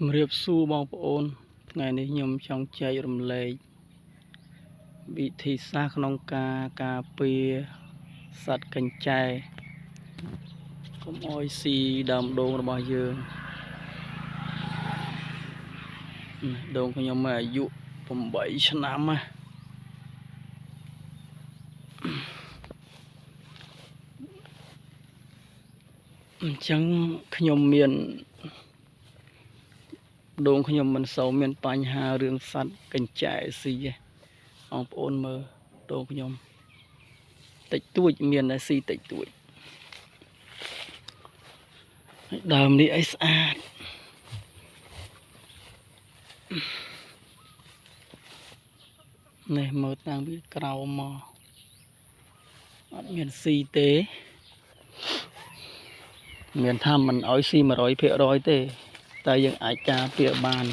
ជំរាបសួរបងប្អូនថ្ងៃនេះខ្ញុំចង់ចែករំលែកវិធីសាស្ត្រក្នុងការការពារសត្វកញ្ចែកុំអោយស៊ីដើមដូងរបស់យើងដូងខ្ញុំអាយុ8ឆ្នាំណាអញ្ចឹងខ្ញុំមានដូងខ្ញុំមិនសូវមានបញ្ហារឿងសត្វកញ្ចែស៊ីទេបងប្អូនមើលដូងខ្ញុំតិចតួចមានតែស៊ីតិចតួចហើយដើមនេះអីស្អាតនេះមើលតាំងពីក្រោមមកអត់មានស៊ីទេមានថាមិនអោយស៊ី100%ទេតែយើងអាចការពារបាន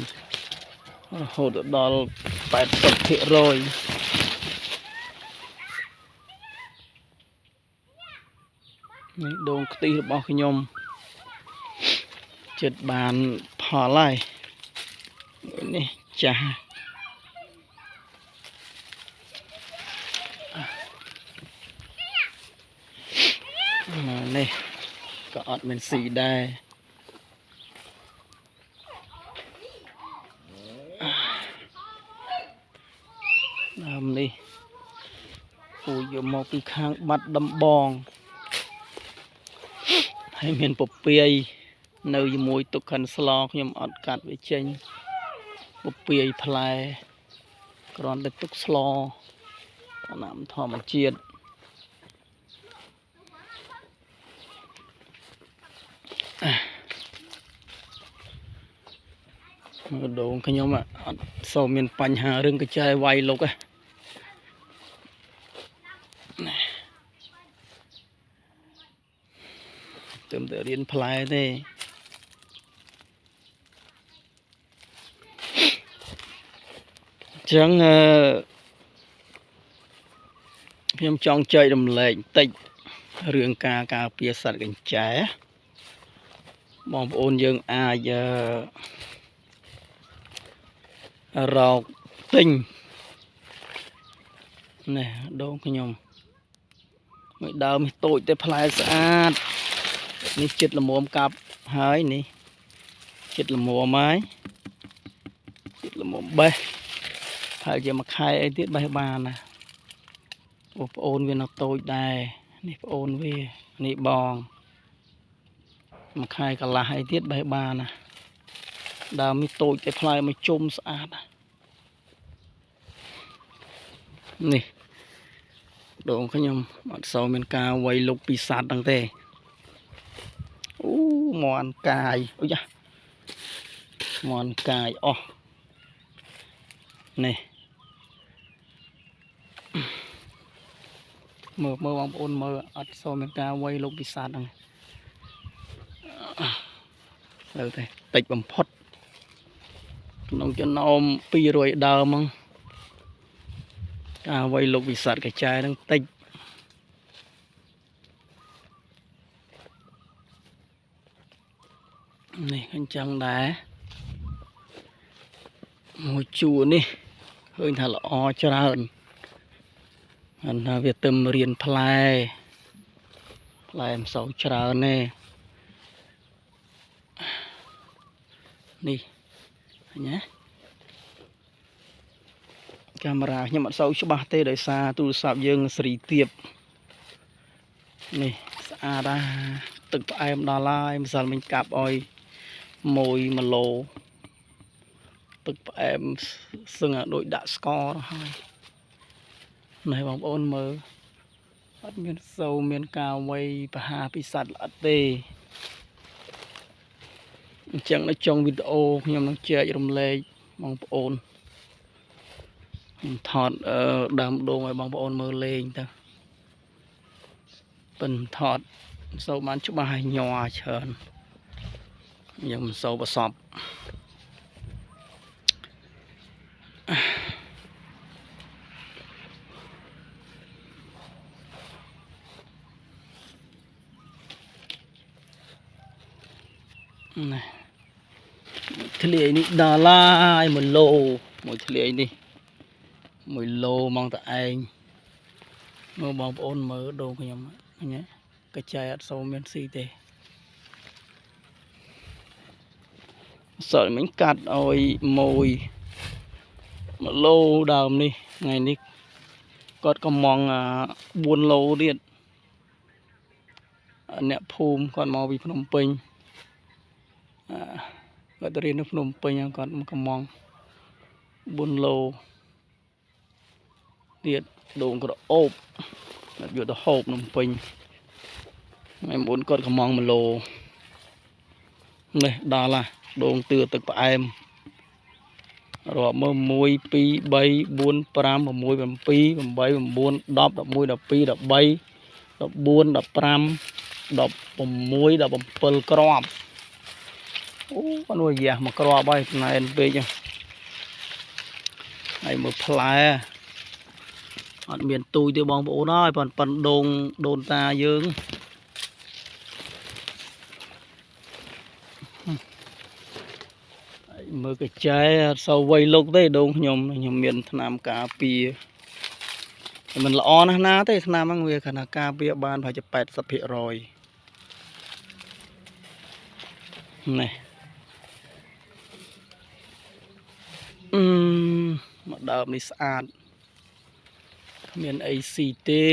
រហូតដល់80%នេះដូងខ្ទិះរបស់ខ្ញុំចិត្តបានផលហើយនេះចាស់នេះក៏អត់មានស៊ីដែរដើមនេះពូយកមកពីខាងបាត់ដំបងហើយមានពពាយនៅជាមួយទុកខិនស្លខ្ញុំអត់កាត់វាចេញពពាយផ្លែគ្រាន់តែទុកស្លតាមធម្មជាតិមើលដូងខ្ញុំអត់សូវមានបញ្ហារឿងកញ្ចែវាយលុកទេទើបតែរៀនផ្លែទេអញ្ចឹងអឺខ្ញុំចង់ចែករំលែកបន្តិចរឿងការការពារសត្វកញ្ចែបងប្អូនយើងអាចរកទិញនេះដូងខ្ញុំមួយដើមនេះតូចតែផ្លែស្អាតនេះចិត្តល្មមកាប់ហើយនេះចិត្តល្មមហើយចិត្តល្មមបេះហើយជាមួយខែអីទៀតបេះបានណាអូប្អូនវានៅតូចដែរនេះប្អូនវានេះបងមួយខែកន្លះអីទៀតបេះបានណាដើមនេះតូចតែផ្លែមួយជុំស្អាតនេះដូងខ្ញុំអត់សូវមានការវាយលុកពីសត្វហ្នឹងទេអូមន់កាយអូយ៉ាមន់កាយអស់នេះមើលមើលបងប្អូនមើលអត់សូវមានការវាយលុកពីសត្វហ្នឹងទៅទេតិចបំផុតក្នុងចំណោម200ដើមហ្នឹងការវាយលុកវិសត្វកញ្ចែហ្នឹងតិចនេះអញ្ចឹងដែរមួយជួរនេះឃើញថាល្អច្រើនហ្នឹងថាវាទឹមរៀនផ្លែផ្លែមិនសូវច្រើនទេនេះឃើញទេកាមេរ៉ាខ្ញុំអត់សូវច្បាស់ទេដោយសារទូរស័ព្ទយើងសេរីទាបនេះស្អាតណាទឹកផ្អែមដល់ហើយម្សិលមិញកាប់ឲ្យ1គីឡូទឹកផ្អែមសឹងឲ្យដូចដាក់ស្ករទៅហើយនេះបងប្អូនមើលអត់មានសូវមានការវាយប្រហារពីសត្វល្អិតទេអញ្ចឹងនៅចុងវីដេអូខ្ញុំនឹងចែករំលែកបងប្អូនខ្ញុំថតដើមដូងឲ្យបងប្អូនមើលលេងទៅប៉ិនថតមិនសូវបានច្បាស់ឲ្យញ័រច្រើនយើងមិនសូវប្រសពនេះ ធ្លាយនេះដល់ហើយ1ឡូមួយធ្លាយនេះ1ឡូហ្មងតឯងមើលបងប្អូនមើលដូងខ្ញុំឃើញទេកញ្ចែអត់សូវមានស៊ីទេសល់មិញកាត់ឲ្យមួយ1ឡូដើមនេះថ្ងៃនេះគាត់ក៏មង4ឡូទៀតអ្នកភូមិគាត់មកពីភ្នំពេញអឺគាត់រៀននៅភ្នំពេញគាត់មកកំង4ឡូទៀតដូងក្រអូបគាត់យកទៅហូបភ្នំពេញថ្ងៃមុនគាត់កំង1ឡូនេះដល់ហ่ะដូងទឿទឹកផ្អែមរាប់មើល1 2 3 4 5 6 7 8 9 10 11 12 13 14 15 16 17គ្រាប់អូអនុយ៉ាមកគ្រាប់ហើយណែនពេកហើយមើលផ្លែអត់មានទូចទេបងប្អូនអើយប៉ុនប៉ុនដូងដូនតាយើងហើយមើលកញ្ចែអត់សូវវៃលុកទេដូងខ្ញុំខ្ញុំមានថ្នាំការពារតែមិនល្អណាស់ណាទេថ្នាំហ្នឹងវាខណៈការពារបានប្រហែលជា80%នេះអឺមកដើមនេះស្អាតគ្មានអីស៊ីទេ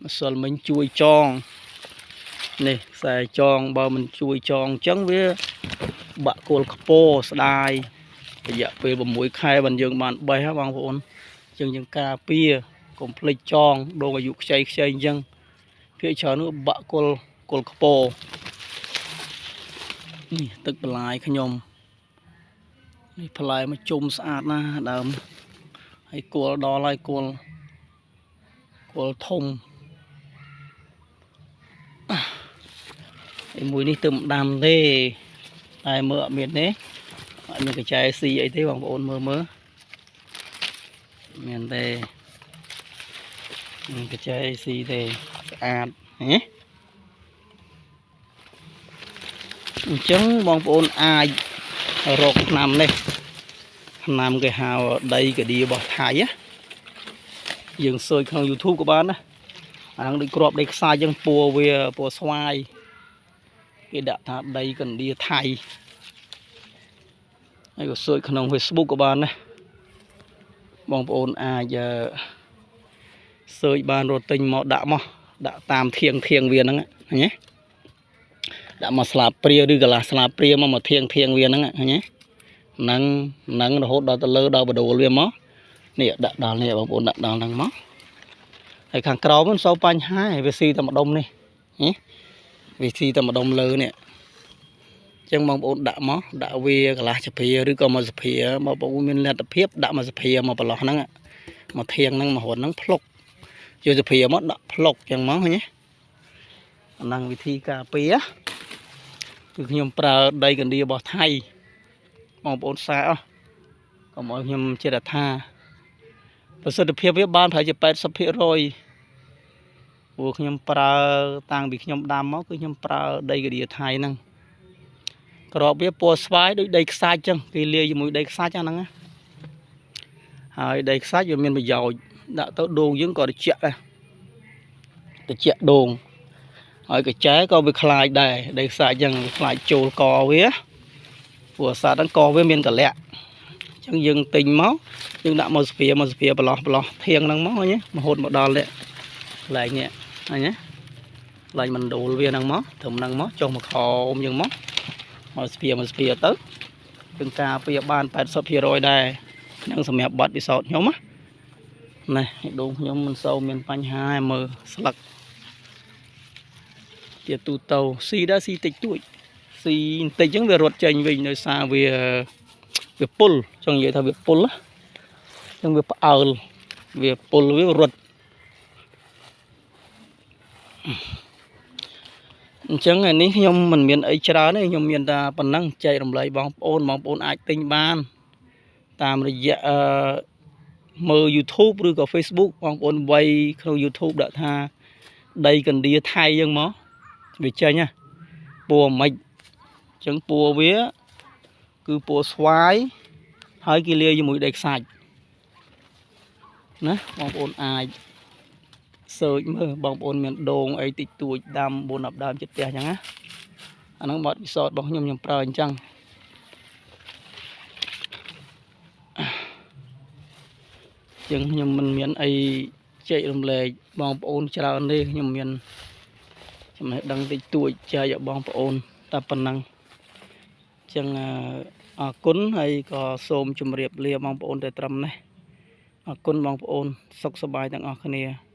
ម្សិលមិញជួយចងនេះខ្សែចងបើមិនជួយចងអញ្ចឹងវាបាក់គល់ខ្ពោស្ដាយរយៈពេល6ខែបានយើងបានបេះហ៎បងប្អូនអញ្ចឹងយើងការពារកុំភ្លេចចងដូងអាយុខ្ចីខ្ចីអញ្ចឹងភាគច្រើននោះបាក់គល់គល់ខ្ពោនេះទឹកបន្លាយខ្ញុំនេះផ្លែមកជុំស្អាតណាស់ដើមហើយគល់ដល់ហើយគល់គល់ធំហើយមួយនេះទៅមិនដាំទេតែមើលអត់មានទេអត់មានកញ្ចែស៊ីអីទេបងប្អូនមើលមើលមានទេកញ្ចែស៊ីទេស្អាតហ៎អញ្ចឹងបងប្អូនអាចរកថ្នាំនេះថ្នាំគេហៅដីកាឌីរបស់ថៃណាយើងសើចក្នុង YouTube ក៏បានណាអាហ្នឹងដូចគ្រាប់ដីខ្សាច់អញ្ចឹងពួរវាពួរស្វាយគេដាក់ថាដីកណ្ឌាថៃហើយក៏សើចក្នុង Facebook ក៏បានណាបងប្អូនអាចសើចបានរត់ទិញមកដាក់មកដាក់តាមធៀងធៀងវាហ្នឹងឃើញទេដាក់មកស្លាបព្រាឬកន្លះស្លាបព្រាមកមកធៀងធៀងវាហ្នឹងឃើញទេហ្នឹងហ្នឹងរហូតដល់ទៅលើដល់បដូលវាមកនេះដាក់ដល់នេះបងប្អូនដាក់ដល់ហ្នឹងមកហើយខាងក្រោមមិនសូវបញ្ហាវាស៊ីតែម្ដុំនេះវាស៊ីតែម្ដុំលើនេះអញ្ចឹងបងប្អូនដាក់មកដាក់វាកន្លះចាភាឬក៏មកសភាបងប្អូនមានលទ្ធភាពដាក់មកសភាមកប្រឡោះហ្នឹងមកធៀងហ្នឹងមករត់ហ្នឹងផ្លុកយកសភាមកដាក់ផ្លុកអញ្ចឹងមកឃើញទេអាហ្នឹងវិធីការពារគឺខ្ញុំប្រើដីកណ្ឌារបស់ថៃបងប្អូនសាកអស់កុំឲ្យខ្ញុំចេះតែថាប្រសិទ្ធភាពវាបានប្រហែលជា80%ព្រោះខ្ញុំប្រើតាំងពីខ្ញុំដាំមកគឺខ្ញុំប្រើដីកណ្ឌាថៃហ្នឹងក្របវាពណ៌ស្វាយដូចដីខ្សាច់ចឹងគេលាយជាមួយដីខ្សាច់ហ្នឹងណាហើយដីខ្សាច់វាមានប្រយោជន៍ដាក់ទៅដូងយើងក៏ត្រជាក់ដែរត្រជាក់ដូងហើយកញ្ចែក៏វាខ្លាចដែរដីខ្សាច់ចឹងវាខ្លាចចូលកវាព្រោះសត្វហ្នឹងកវាមានកលៈអញ្ចឹងយើងទិញមកយើងដាក់មកសភាមកសភាប្រឡោះប្រឡោះធៀងហ្នឹងមកឃើញទេរហូតមកដល់នេះកន្លែងនេះឃើញទេកន្លែងមណ្ឌលវាហ្នឹងមកត្រឹមហ្នឹងមកចុះមកខោមយើងមកមកសភាមកសភាទៅជាងការពារបាន80%ដែរនឹងសម្រាប់ប័ណ្ណពិសោធន៍ខ្ញុំណានេះដូងខ្ញុំមិនសូវមានបញ្ហាមើលស្លឹកជាទូទៅស៊ីដែរស៊ីតិចតួចស៊ីបន្តិចចឹងវារត់ចេញវិញដោយសារវាវាពុលចង់និយាយថាវាពុលណាចឹងវាផ្អើលវាពុលវារត់អញ្ចឹងឯនេះខ្ញុំមិនមានអីច្រើនទេខ្ញុំមានតែប៉ុណ្ណឹងចែករំលែកបងប្អូនបងប្អូនអាចទិញបានតាមរយៈអឺមើល YouTube ឬក៏ Facebook បងប្អូនវាយក្នុង YouTube ដាក់ថាដីកណ្ឌាថៃចឹងមកវាចេញណាពណ៌មិន ចឹងពួរវាគឺពួរស្វាយហើយគេលាយជាមួយដីខ្សាច់ណាបងប្អូនអាច search មើលបងប្អូនមានដូងអីតិចតួចដាំ4 10ដើមចិត្តផ្ទះអញ្ចឹងណាអាហ្នឹងបទពិសោធន៍របស់ខ្ញុំខ្ញុំប្រើអញ្ចឹងជាងខ្ញុំមិនមានអីចែករំលែកបងប្អូនច្រើនទេខ្ញុំមានចំណេះដឹងតិចតួចចែកឲ្យបងប្អូនតែប៉ុណ្ណឹងអញ្ចឹងអរគុណហើយក៏សូមជម្រាបលាបងប្អូនតែត្រឹមនេះអរគុណបងប្អូនសុខសប្បាយទាំងអស់គ្នា។